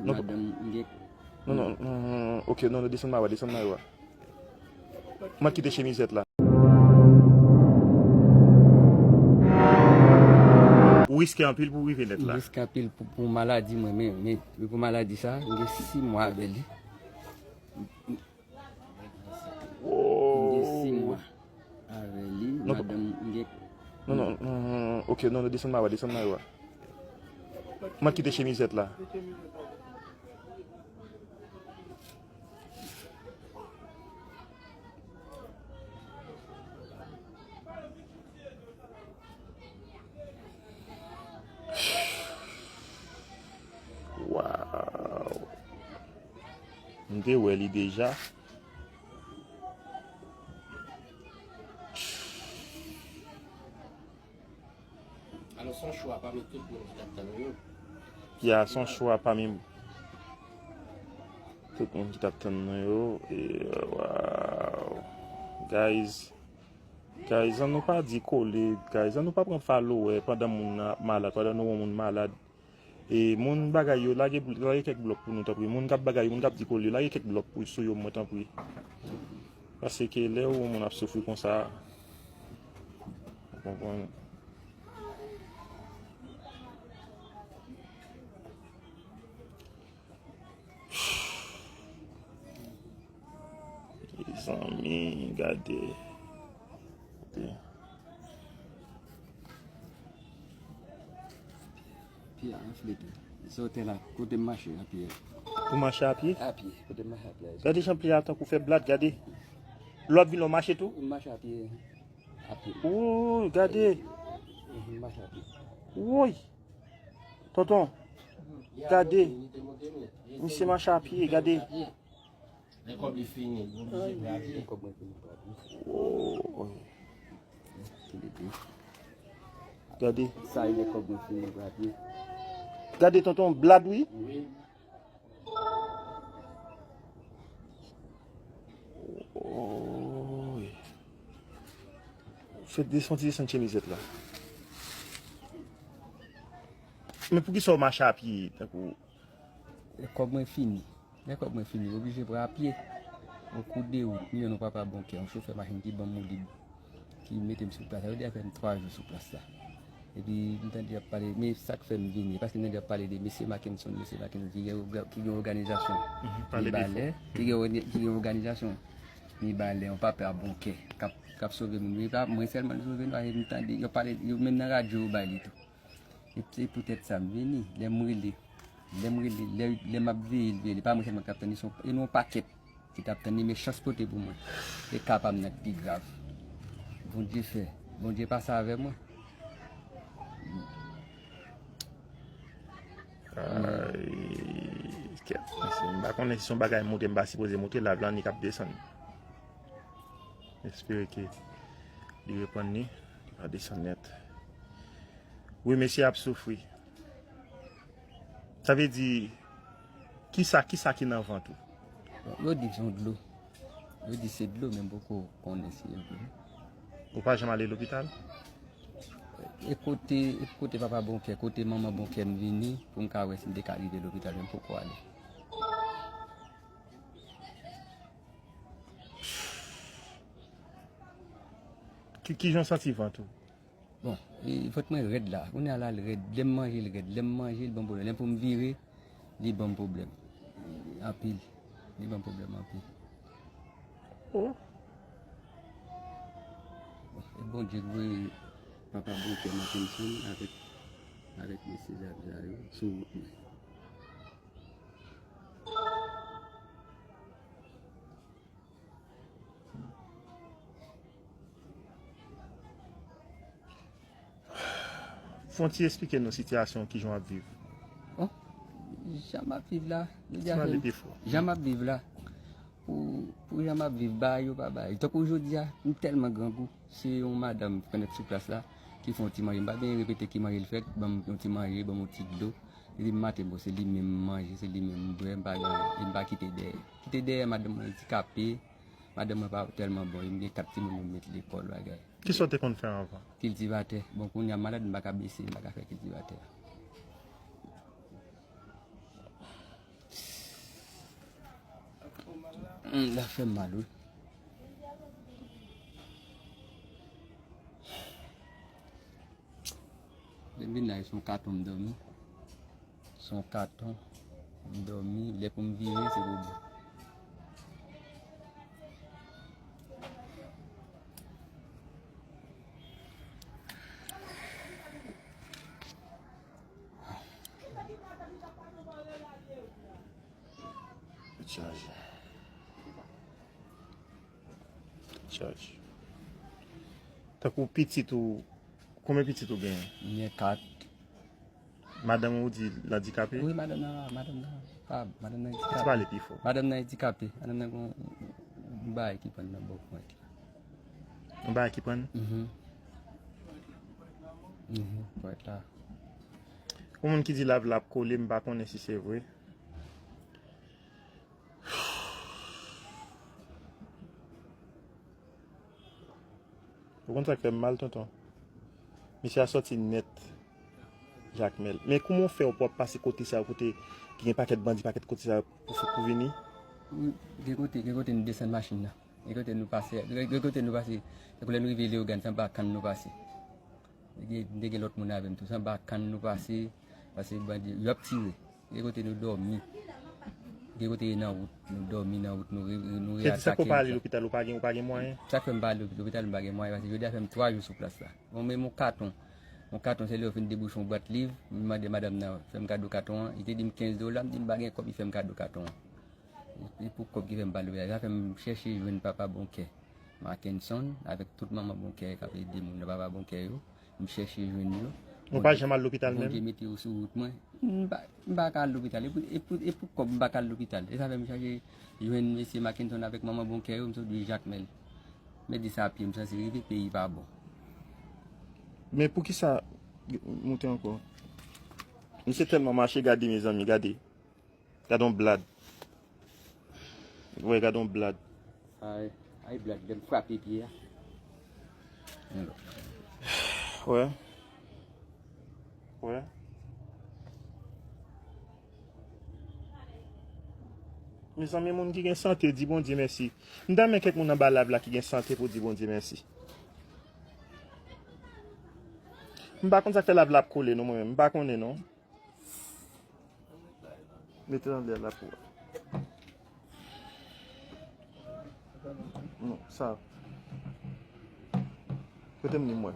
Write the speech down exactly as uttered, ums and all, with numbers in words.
Non, madanm, m gen non, non, non, non, non, ok, non, non, desann mayo a, desann mayo a. Mwen kite chemizèt la. Ou riske anpil pou w rive nèt la. M riske anpil pou, pou maladi mwen, men, men, men pou maladi sa, m gen sis mwa avè li. M gen sis mwa avè li, non, madanm, m gen non, non, non, non, non, ok, non, non, desann mayo a, desann mayo a. Mwen kite chemizèt la. Waw. M te wè li deja. Alò, se yon chwa pami tout moun ki t ap tann nou yo. Ya, se yon chwa pami tout moun ki t ap tann nou yo. E, waw. Guys, guys, an nou pa di kole. Guys, an nou pa pran follower pandan moun nan ap malad, pandan nou wè yon moun malad. E moun bagay yo, lage, lage kèk blòk pou nou, tanpri. Moun k ap bagay yo, moun k ap di kole yo, lage kèk blòk pou, sou yo, mwen, tanpri. Paske lè yon moun ap soufri konsa, ou konprann? Mezanmi, gade. Pye a anfle tou. Sòtè la, kote m mache a pye. Ou mache a pye? A pye, kote m mache a pye. Gade jan pye a tankou fè blad, gade. Lè w ap vin la w mache tou? M mache a pye. A pye. Wouy, gade. Mhm, m mache a pye. Woy. Tonton, gade. Misye mache a pye, gade. Lè kòb li fini, li oblije pran pye. Lè kòb mwen fini, pran pye. Oh. Gade. Sa e lè kòb mwen fini, pran pye. Gade tonton, blad wi. Wi. Oh. Fè desann, ti desann chemizèt la. Men poukisa w mache a pye, tankou lè kòb mwen fini. Lè kòb mwen fini, oblije pran a pye. Yon kou de wout, m jwenn yon papa bon kè, yon chofè machin ki ban m woulib, ki mete m sou plas la. Jodi a fè m twa jou sou plas la. Epi m tande y ap pale, men sa k fè m vini, paske m tande y ap pale de mesye Mackenson, mesye Mackenson ki gen, ki gen òganizasyon. Mhm, pale pi fò. Mibalè, ki gen, ki gen òganizasyon. Mibalè, yon papa bon kè, k ap, k ap sove moun. Men pa mwen sèlman l sove, non, m tande, yo pale, yo menm nan radyo yo bay li tou. E se poutèt sa m vini. Lè m rele, lè m rele, lè, lè m ap veye l, veye l, e pa mwen sèlman k t ap tann li, se yon, e nou yon pakèt ki t ap tann li, men chans pote pou mwen. E ka pa m nan k pi grav. Bondye fè, Bondye pase avè mwen. Ay, kèt, mesye, m pa konnen si se yon bagay monte, m pa sipoze monte, live la annik ap desann. M espere ke li reprann li, li pa desann nèt. Wi, mesye ap soufri. Sa vle di, kisa, kisa ki nan vant ou? Yo di se yon dlo. Yo di se dlo, men m poko konnen si e vre. Ou pa janm ale lopital? E kote, e kote papa bon kè, kote manman bon kè m vini, pou m ka wè si m te ka rive lopital, men m poko ale. Ki, kijan w santi vant ou? Bon, e, vant mwen rèd la. Kounye a la, l rèd. Lè m manje, l rèd. Lè m manje, l ban m pwoblèm. Lè pou m vire, li ban m pwoblèm. Anpil. Li ban m pwoblèm anpil. Oh. Bon, e Bondye k voye papa bon kè Mackenson avèk, avèk mesye Jav sa yo sou wout mwen. Fè yon ti esplike nou sitiyasyon, kijan w ap viv. Bon, jan m ap viv la, jodi a, jan m ap viv la, pou, pou jan m ap viv, bay yo pa bay. Tankou jodi a, m tèlman grangou, se yon madanm k ap sou plas la, ki fè yon ti manje. M pa byen repete ki manje l fè, ban m yon ti manje, ban m yon ti dlo. Depi maten, bon, se li menm m manje, se li menm m bwè, m pa gen anyen, e m pa kite dèyè. Kite dèyè, madanm mwen andikape, madanm mwen pa tèlman bon, e m gen kat timoun pou m met lekòl, bagay. Kisa w te konn fè anvan? Kiltivatè. Bon, kounye a m malad, m pa ka bese, m pa ka fè kiltivatè. Hmm, la fè m mal, wi. Lè m vin la, se yon katon m dòmi. Se yon katon m dòmi. Lè pou m vire, se pou bò. Chaje. Chaje. Tankou pitit ou, konbyen pitit ou genyen? M gen kat. Madanm ou di l andikape? Wi, madanm nan, madanm nan, pa, madanm nan andikape. Ti pale pi fò. Madanm nan andikape. Madanm nan gon yon bagay ki pran nan bòk mwen. Yon bagay ki pran? Mhm. Mhm, pòt la. Yon moun ki di lav la ap kole, m pa konnen si se vre. Ou konn sa k fè m mal, tonton? Misye a sòti nèt, Jakmèl. Men kouman w fè w pou w ap pase kote sa yo, kote ki gen pakèt bandi, pakèt kote sa yo pou fè pou vini? Wi, gen kote, gen kote nou desann machin nan. Gen kote nou pase, gen, gen kote nou pase. Tankou lè nou rive Leyogàn, se anba kann nou pase. Gen, te gen lòt moun avè m tou. Se anba kann nou pase, pase bandi, y ap tire. Gen kote nou dòmi. Gen kote e nan wout. Nou dòmi nan wout, nou re-, nou reyatake. Se di sa k fè w pa ale lopital, ou pa gen, ou pa gen mwayen? Sa k fè m pa ale lopital, m pa gen mwayen, paske jodi a fè m twa jou sou plas la. Bon, men yon katon. Yon katon, se lè yo fin debouche yon bwat liv, m mande madanm nan, fè m kado katon an. Li te di m kenz dola, m di m pa gen kòb, li fè m kado katon an. E pou kòb ki fè m pa ale lopital. Sa fè m chèche jwenn papa Bonkè. Mackenson, avèk tout manman Bonkè k ap ede moun nan, papa Bonkè yo. M chèche jwenn yo. Ou pa janm al lopital menm? Bondye mete yo sou wout mwen. M pa, m pa ka al lopital. E pou, e pou, e pou kòb m pa ka al lopital. E sa fè m chache jwenn mesye Mackenson avèk manman Bonkè yo, m sot di Jakmèl. Mèt di sa a pye, m sanse rive, peyi pa bon. Men poukisa, moute ankò. Misye tèlman mache, gade, mezanmi, gade. Gade yon blad. Wè, gade yon blad. Ay, ay, blad, lè m frape pye a. Wè. Wè. Mezanmi, moun ki gen sante, di Bondye mèsi. M ta renmen kèk moun anba live la ki gen sante pou di Bondye mèsi. M pa konn sa k fè live la ap kole non, mwen menm. M pa konnen non. Mete l anlè la pou wè. Non, sa. Kote m li m wè?